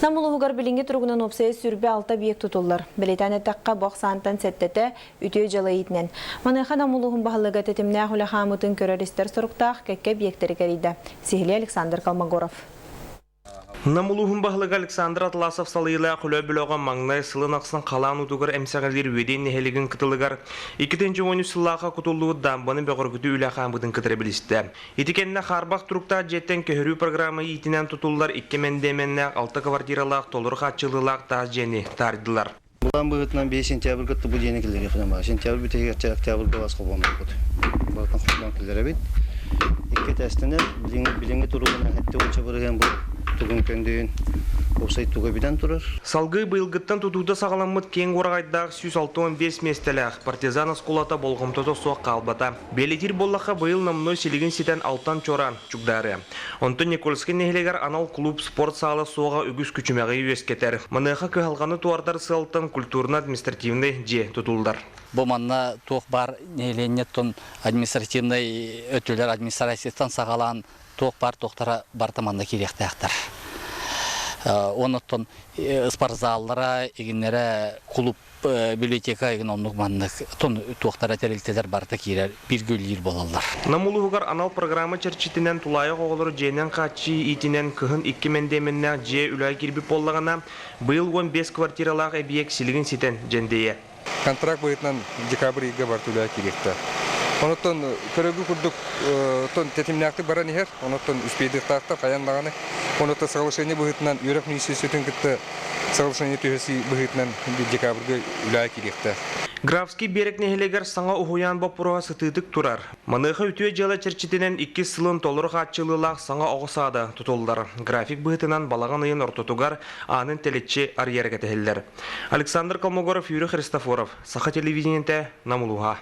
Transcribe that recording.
Нам улууһугар билиҥҥи туругунан уопсайа 26 объект тутуллар. Бэлиэтээн эттэххэ, бу ахсаантан сэттэтэ үтүө дьыала иитинэн. Маныаха Нам улууһун баһылыга тэтимнээх үлэ хаамыытын көрөр-истэр соруктаах кэккэ объектэри кэрийдэ. Сиһилии Александр Колмогоров. Нам улууһун баһылыга Александр Атласов салайыылаах үлэ бөлөҕө маҥнай сылын ахсын халаан уутугар эмсэҕэлиир Үөдэй нэһилиэгин кытылыгар 2013 сыллаахха кутуллубут даамбаны бөҕөргүтүү үлэ хаамыытын кытары билистэ. Ити кэннэ хаарбах туруктаах дьиэттэн көһөрүү программа иитинэн тутуллар икки мэндиэмэннээх алта квартиралаах толору хааччыллыылаах таас дьиэни таарыйдылар. Былаан быһыытынан 5 сентябрьга бу дьиэни киллэриэхпинэ баар. Сентябрь бүтэһигэр октябрьга бас холбонорбут. Барытын холбоон киллэрэбит. Икки этээстэнэр. Билиҥҥи туругунан 70% бу тугун көндүйүн уопсай туга бүтэн турар. Салгыы быйылгыттан тутуута саҕаламмыт киэҥ уораҕайдаах 165 миэстэлээх Партизан оскуолата болҕомтото суох хаалбата. Бэлиэтиир буоллахха, быйыл номнуо силигин ситэн алтан чуораан чугдаарыа. Онтон Никольскай нэһилиэгэр анал клуб спорт саала суоҕа үгүс күчүмэҕи үөскэтэр. Маныаха кыһалҕаны туордар сыалтан культурно-административнай дьиэ тутуллар. Бу манна туох баар нэһилиэнньэттэн административнай өттүлэр администрацияттан саҕалаан туох баар туохтара барыта манна киириэхтээхтэр. Оннуттан спортзаллара, игиннэрэ клуб библиотека игин оннук маннык туохтара тэрилтэлэр барыта киирэр бииргэ үлэлиир буолаллар. Нам улууһугар анал программа чэрчитинэн тулаайах оҕолору дьиэнэн хааччыйыы иитинэн кыһын икки мэндиэмэннээх дьиэ үлэҕэ киирбит буоллаҕына, быйыл 15 квартиралаах эбийиэк силигин ситэн дьэндэйэ. Контракт быһыытынан декабрь ыйга барыта үлэҕэ киириэхтээх. Онуттан көрөгү курдук тэтимнээхтик баран иһэр, онуттан успейдыахтаахтар хайаан даҕаны. Онуттан соглашение быһыытынан үөрэх министерствотын кытта соглашение түһэсии быһыытынан декабрьга үлэҕэ киириэхтээх. Графский биэрэк нэһилиэгэр саҥа уһуйаан боппуруоһа сытыытык турар. Маныаха үтүө дьыала чэрчитинэн иккис сылын толору хааччылыылаах саҥа оҕо саада тутуллар. График быһыытынан балаҕан ыйын ортотугар аанын тэличчи арыйара кэтэһиллэр. Александр Колмогоров, Юрий Христофоров, Саха телевидениетэ, Нам улууһа.